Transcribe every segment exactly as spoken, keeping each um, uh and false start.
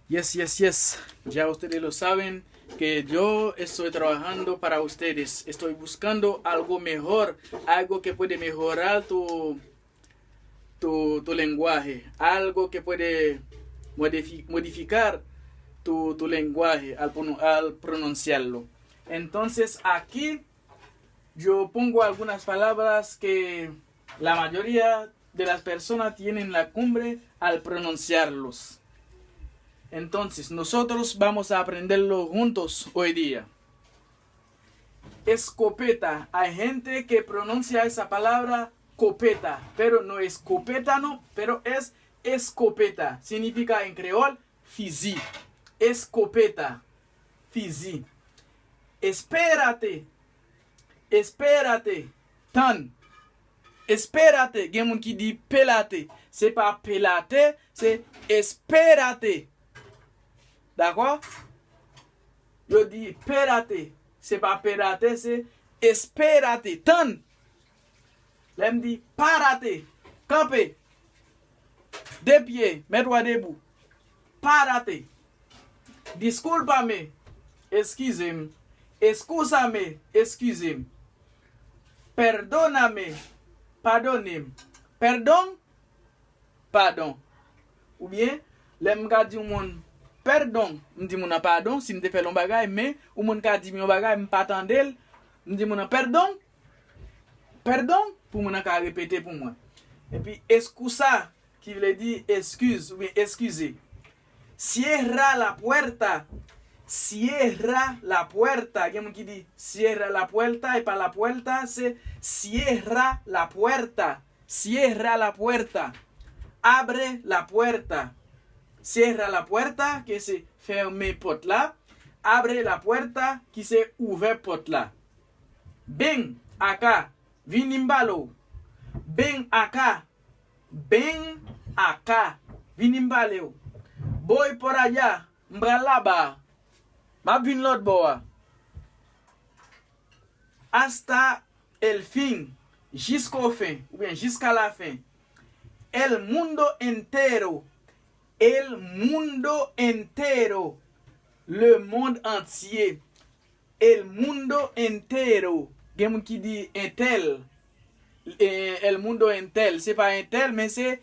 Yes, yes, yes. Ya ustedes lo saben que yo estoy trabajando para ustedes. Estoy buscando algo mejor, algo que puede mejorar tu, tu, tu lenguaje, algo que puede modifi- modificar tu, tu lenguaje al, pronun- al pronunciarlo. Entonces aquí yo pongo algunas palabras que la mayoría de las personas tienen la cumbre al pronunciarlos. Entonces, nosotros vamos a aprenderlo juntos hoy día. Escopeta. Hay gente que pronuncia esa palabra copeta, pero no es copeta, no, pero es escopeta. Significa en creol fizi. Escopeta, fizi. Espérate. Espérate. Tann. Espérate. Gen moun ki di pelate. Se pa pelate, se espérate. Dakò? Yo di pelate. Se pa pelate, se espérate. Tann. Lè m di parate, kanpe. De pye, mets-toi debout. Parate. Discúlpame, eskize m. Excúsame, eskize m. Perdóname, padone m. Pèdon, padon. Oubyen, lè m ka di yon moun pèdon, m di moun nan padon si m te fè l yon bagay, men yon moun ka di m yon bagay, m pa tande l, m di moun nan pèdon, pèdon, pou moun nan ka repete pou mwen. Epi excusa, ki vle di eskiz oubyen eskize. Cierra la puerta. Cierra la puerta. Gen moun ki di cierra la puerta, e pa la puerta, se cierra la puerta. Cierra la puerta. Abre la puerta. Cierra la puerta, ke se fèmen pòt la. Abre la puerta, ki se ouvè pòt la. Ven acá, vini m pale w. Ven acá, ven acá, vini m pale w. Voy por allá, m pral laba a. M ap vin lòt bò a. Hasta el fin, jisko fen, oubyen jiska la fen. El mundo entero, el mundo entero, le monde entier. El mundo entero. Gen moun ki di entel. Eh, el mundo entel. Se pa entel, men se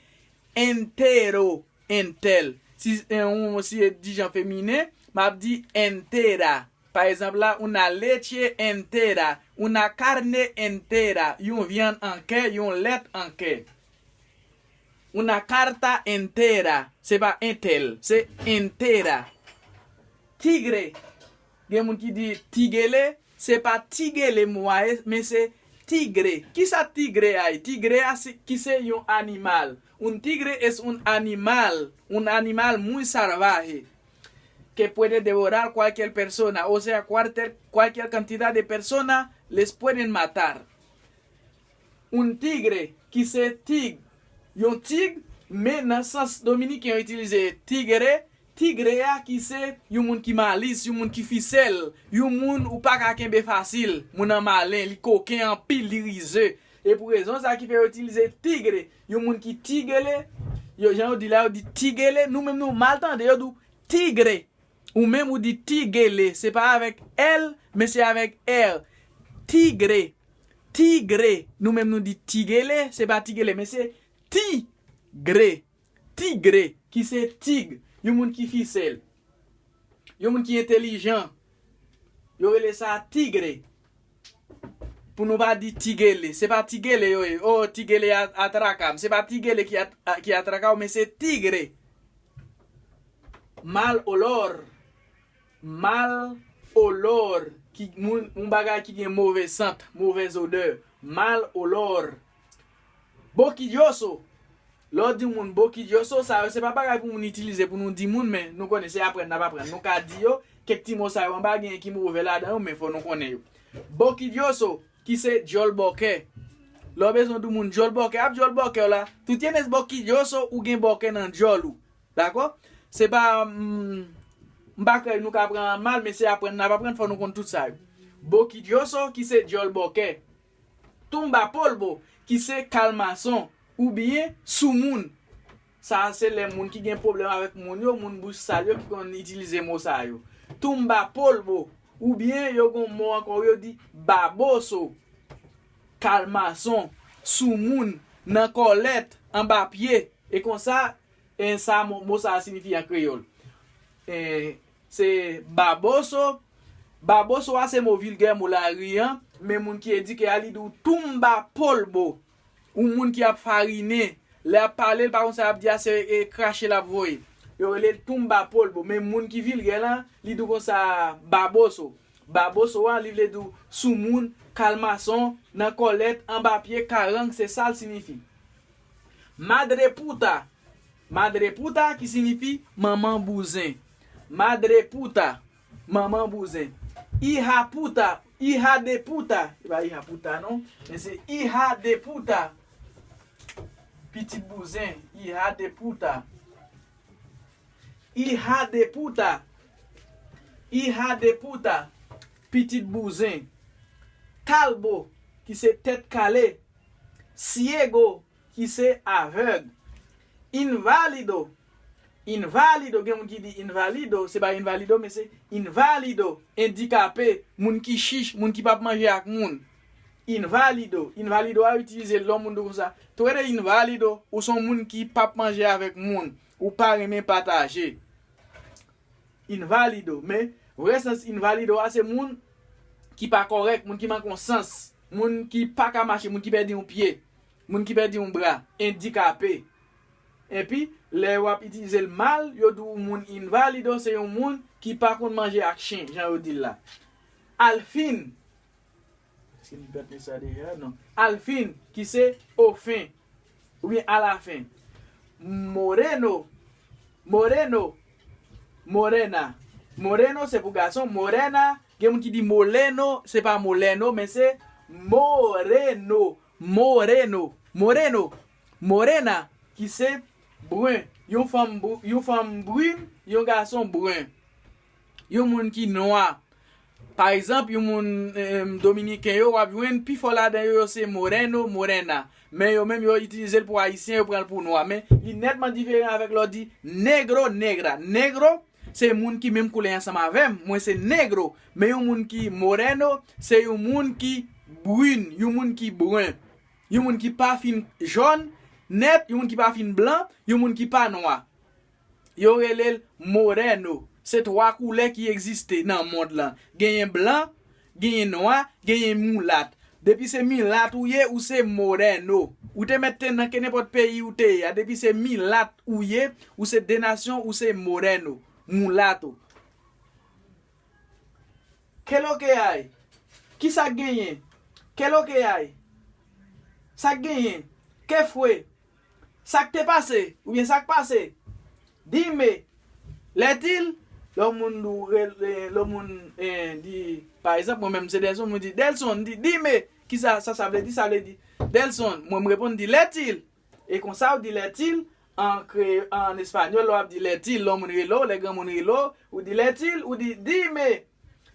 entero, entel. Si, eh, on, si e di jan feminen, m ap di entera. Pa egzanp la, una leche entera, una carne entera, yon vyann an kè, yon lèt an kè. Una carta entera, se pa entel, se entera. Tigre, gen moun ki di tigele, se pa tigele mo a ye, men se tigre. Kisa tigre a ye? Tigre a se, ki se yon animal. Un tigre es un animal, un animal muy salvaje, que puede devorar cualquier persona, o sea, cualquier, cualquier cantidad de personas les pueden matar. Un tigre, ki se tig. Yon tig, men nan sans dominiken yo itilize tigre. Tigre a ki se yon moun ki malis, yon moun ki fisèl, yon moun ou pa ka kenbe fasil. Moun nan malen, li koken anpil, li rize. E pou rezon sa ki fè yo itilize tigre, yon moun ki tigele, yo, jan yo di la, yo di tigele, nou menm nou mal tande, yo di w tigre. Ou menm ou di tigele, se pa avèk L, men se avèk R. Tigre. Tigre. Nou menm nou di tigele, se pa tigele, men se tigre. Tigre, ki se tig. Yon moun ki fisèl. Yon moun ki entelijan. Yo rele sa tigre. Pou nou pa di tigele. Se pa tigele yo ye. Oh, tigele a, atraka m. Se pa tigele ki, at, a, ki atraka w, men se tigre. Mal olor. Mal olor. Ki, moun, yon bagay ki gen move sant, mauvaise odeur. Mal olor. Bokidyoso. Lè w di yon moun bokidyoso, sa yo se pa bagay pou moun itilize pou nou di moun, men nou konnen se aprann n ap aprann. Nou ka di yo, kèk ti mo sa yo anba, genyen ki move ladan yo, men fò nou konnen yo. Bokidyoso, ki se dyòl bòkè. Lè w bezwen di yon moun dyòl bòkè, ap dyòl bòkè w la. Tú tienes bokidyoso, ou gen bòkè nan dyòl ou. Dakò? Se pa, mm, m pa kwè nou ka pran mal, men se aprann n ap aprann, fò nou konn tout sa yo. Bokidyoso, ki se dyòl bòkè. Tumba polvo, ki se kalmason, oubyen soumoun. Sa se lè moun ki gen pwoblèm avèk moun yo, moun bouch sal yo ki konn itilize mo sa yo. Tumba polvo, oubyen yo gon mo ankò yo di baboso, kalmason, soumoun, nan kòlèt, anba pye. E konsa, e sa mo, mo sa a siyifi an kreyòl. E, se baboso. Baboso a se mo vilgè, mo lari an, men moun ki edike a li di w tumba polvo. Yon moun ki ap farinen, lè ap pale, l pa konn sa ap di a, se e, krache l ap voye. Yo rele l tumba polvo. Men moun ki vilgè lan, li di w konsa baboso. Baboso a, li vle di w soumoun, kalmason, nan kòlèt, anba pye, karang, se sa l siyifi. Madre puta. Madre puta ki siyifi manman bouzen. Madre puta, manman bouzen. Hija puta, hija de puta. Se pa hija puta non, men se hija de puta. Pitit bouzen, hija de puta. Hija de puta. Hija de puta. Pitit bouzen. Kalbo, ki se tèt kale. Ciego, ki se avèg. Inválido. Inválido, gen moun ki di inválido, se pa inválido, men se inválido, endikape, moun ki chich, moun ki p ap manje ak moun. Inválido. Inválido a itilize lè yon moun di w konsa, "Tú eres inválido", ou se yon moun ki p ap manje avèk moun, ou pa renmen pataje. Inválido. Men, vrè sans inválido a, se moun ki pa kòrèk, moun ki manke yon sans, moun ki pa ka mache, moun ki pèdi yon pye, moun ki pèdi yon bra, endikape. Epi, lè w ap itilize l mal, yo di w moun inválido, se yon moun ki pa konn manje ak chen, jan yo di l la. Al fin, Èske m pèt li sa deja? Non. Al fin, ki se ofen, oubyen alafen. Moreno, moreno, morena. Moreno se pou gason, morena, gen moun ki di moleno, se pa moleno, men se moreno, moreno, moreno, morena, ki se bren. Yon fanm br-, yon fanm brin, yon gason bren. Yon moun ki nwa. Pa egzanp, yon moun, em, dominiken yo, w ap jwenn pifò ladan yo, yo se moreno, morena. Men yo menm, yo itilize l pou ayisyen, yo pran l pou nwa. Men li nètman diferan avèk lè w di negro, negra. Negro, se moun ki menm koulè ansanm avè m. Mwen se negro. Men yon moun ki moreno, se yon moun ki brin, yon moun ki bren. Yon moun ki pa fin jòn nèt, yon moun ki pa fin blan, yon moun ki pa nwa. Yo rele l moreno. Se twa koulè ki egziste nan mond lan. Genyen blan, genyen nwa, genyen milat. Depi se milat ou ye, ou se moreno. Ou te mèt te nan ke nenpòt peyi ou te ye a. Depi se milat ou ye, ou se de nasyon, ou se moreno, mulato. Qué lo que hay? Kisa k genyen? Qué lo que hay? Sa k genyen? Qué fue? Sa k te pase? Oubyen sa k pase? Dime. Lètil, lè yon moun di w re-, lè yon moun, eh, di, pa egzanp, mwen menm se Delson, mwen di, "Delson," m di, "Dime." Kisa sa, sa vle di? Sa vle di, "Delson," mwen m reponn, di, "Lètil." E konsa, ou di, "Lètil," an kre-, an espanyòl, lè w ap di, "Lètil," lè yon moun rele w, lè granmoun rele w, ou di, "Lètil," ou di, "Dime."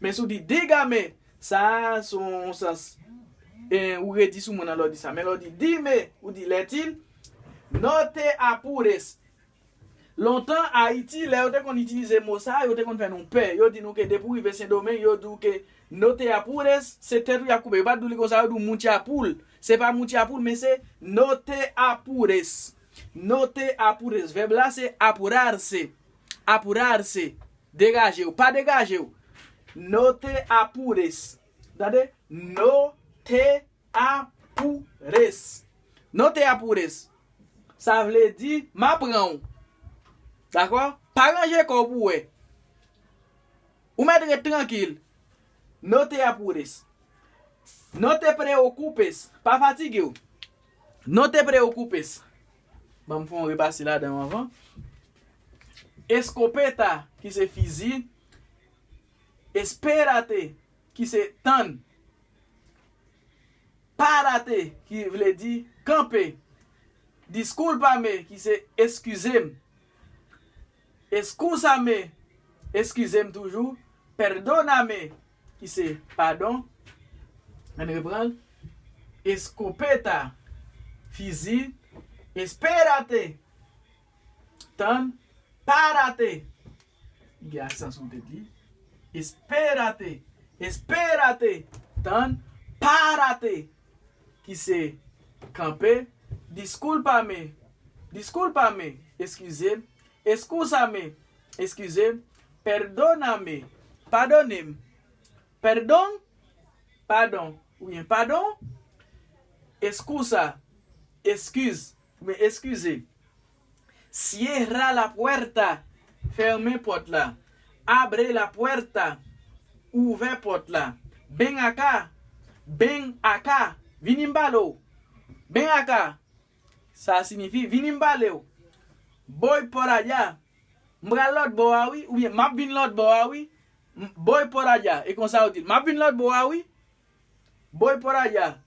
Men si w di, "Dígame," sa a, se yon sans, eh, ou redi sou moun nan lè w di sa. Men lè w di, "Dime," ou di, "Lètil." No te apures. Lontan, Ayiti, lè yo te konn itilize mo sa a, yo te konn fè nou pè. Yo di nou ke depi w rive Sendomeng, yo di w ke no te apures, se tèt ou y ap koupe. Yo pa t di w li konsa, yo di w mouche a poul. Se pa mouche a poul, men se no te apures. No te apures. Vèb la se apurarse. Apurarse. Degaje w. Pa degaje w. No te apures. Tande? No te apures. No te apures. Sa vle di, m a pran w. Dakò? Pa ranje kò w pou w wè. Ou mèt ret trankil. No te apures. No te preocupes. Pa fatige w. No te preocupes. Ban m fè yon repase ladan anvan. Escopeta, ki se fizi. Espérate, ki se tann. Párate, ki vle di kanpe. Discúlpame, ki se eskize m. Excúsame, eskize m toujou. Perdóname, ki se padon. Ann reprann. Escopeta, fizi. Espérate, tann, párate. Li gen aksan sou tèt li. Espérate, espérate, tann, párate. Ki se kanpe. Discúlpame, discúlpame, eskize m. Excúsame, eskize m. Perdóname, padone m. Perdón, padon, oubyen padon. Excusa, eskiz, oubyen eskize. Cierra la puerta, fèmen pòt la. Abre la puerta, ouvè pòt la. Ven acá, ven acá, vini m pale w. Ven acá, sa siyifi vini m pale w. Voy por allá, m pral lòt bò a wi, oubyen m ap vin lòt bò a wi. M- Voy por allá, e konsa yo di l. M ap vin lòt bò a wi. Voy por allá.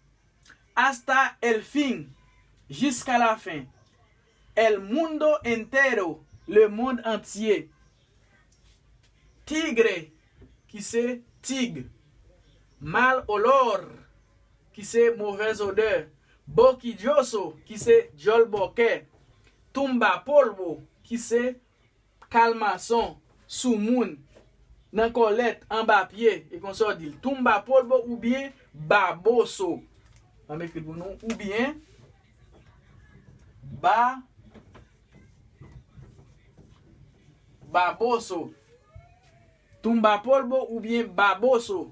Hasta el fin, jiska lafen. El mundo entero, le monde entier. Tigre, ki se tig. Mal olor, ki se mauvaise odeur. Boquilloso, ki se djòl bòkè. Tumba polvo, ki se kalmason, soumoun, nan kòlèt, anba pye, e konsa w di l. Tumba polvo oubyen baboso. Ann m ekri l pou nou. Oubyen ba, baboso. Tumba polvo oubyen baboso.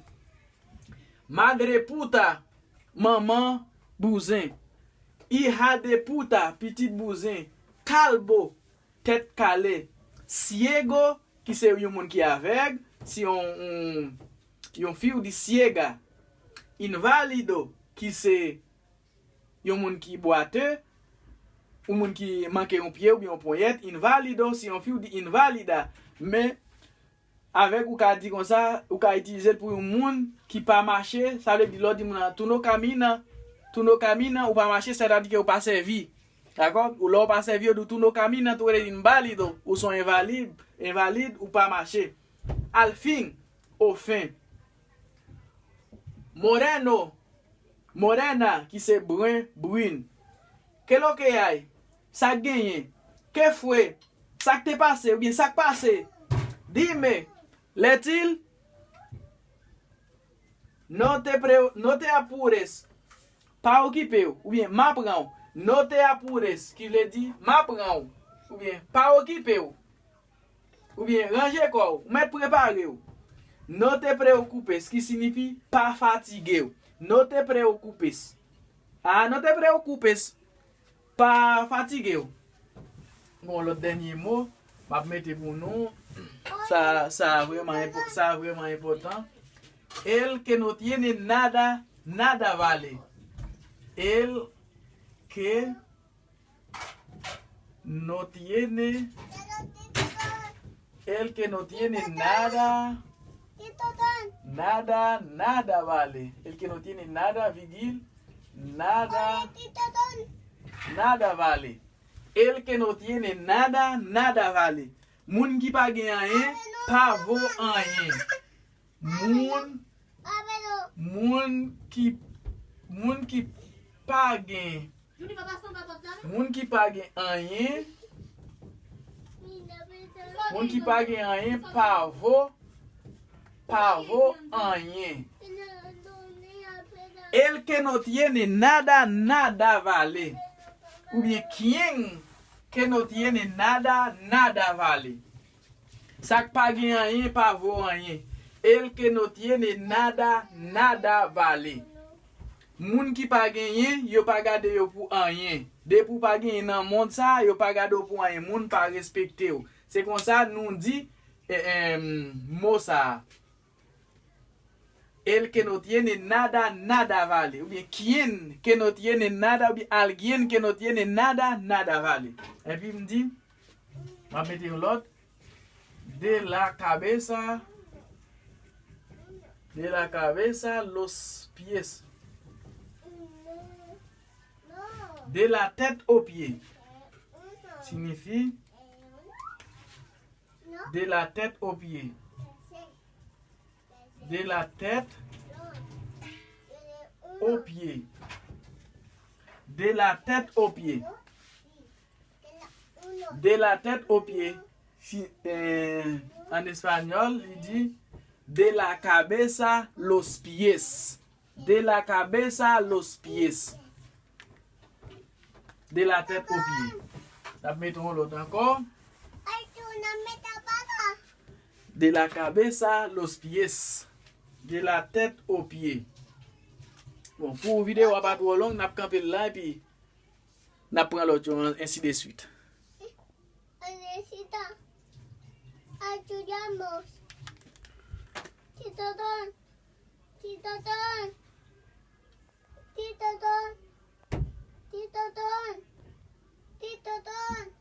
Madre puta, manman bouzen. Hija de puta, pitit bouzen. Calvo, tèt kale. Ciego, ki se yon moun ki avèg, se yon, yon, yon fi ou di ciega. Inválido, ki se yon moun ki bwate, yon moun ki manke yon pye oubyen yon ponyèt. Inválido, se yon fi ou di inválida. Men, avèg ou ka di konsa, ou ka itilize l pou yon moun ki pa mache, sa vle di lè w di moun nan, tú no caminas, tú no caminas, ou pa mache, sètadi ke ou pa sèvi. Dakò? Ou lè w pa sèvi, yo di w tú no caminas, tou vle di inválido, ou se yon envalid, envalid, ou pa mache. Al fin, ofen. Moreno, morena, ki se bren, brin. Qué lo que hay, sa k genyen. Qué fue, sa k te pase, oubyen sa k pase. Dime, lè til, no te pre, no te apures, pa okipe w, oubyen m a pran w. No te apures, ki vle di, m a pran w, oubyen pa okipe w, oubyen ranje kò w, ou mèt prepare w. No te preocupes, ki siyifi pa fatige w. No te preocupes. Ah, no te preocupes. Pa fatige w. Bon, lòt dènye mo m ap mete pou nou. Sa, sa vrèman enpò-, sa vrèman enpòtan. El que no tiene nada, nada vale. El que no tiene, el que no tiene nada, nada, nada vale. El que no tiene nada, virgil, nada, nada vale. El que no tiene nada, nada vale. Moun ki pa gen anyen, pa vo anyen. Moun, moun ki, moun ki pa gen, moun ki pa gen anyen, moun ki pa gen anyen, pa vo, pa vo anyen. El que no tiene nada, nada vale. Oubyen quien que no tiene nada, nada vale. Sa k pa gen anyen pa vo anyen. El que no tiene nada, nada vale. Moun ki pa genyen, yo pa gade yo pou anyen. Depi w pa genyen nan mond sa a, yo pa gade w pou anyen. Moun pa respekte w. Se konsa nou di, eh, eh, mo sa a. El que no tiene nada, nada vale. Oubyen quien que no tiene nada, oubyen alguien que no tiene nada, nada vale. Epi m di, m ap mete yon lòt. De la cabeza, de la cabeza, los pies. De la tête aux pieds. Siyifi de la tête aux pieds. De la tête aux pieds. De la tête aux pieds. De la tête aux pieds. Si, eh, en espagnol, il dit de la cabeza a los pies. De la cabeza a los pies. De la tête aux pieds. N ap mete yon lòt ankò. De la cabeza a los pies. De la tête aux pieds. Bon, pou videyo a pa twò long, n ap kanpe l la epi n ap pran lòt yo, ensi de swit. Ayudamos. Tito Don. Tito Don. Tito Don. Tito Don. Tito Don.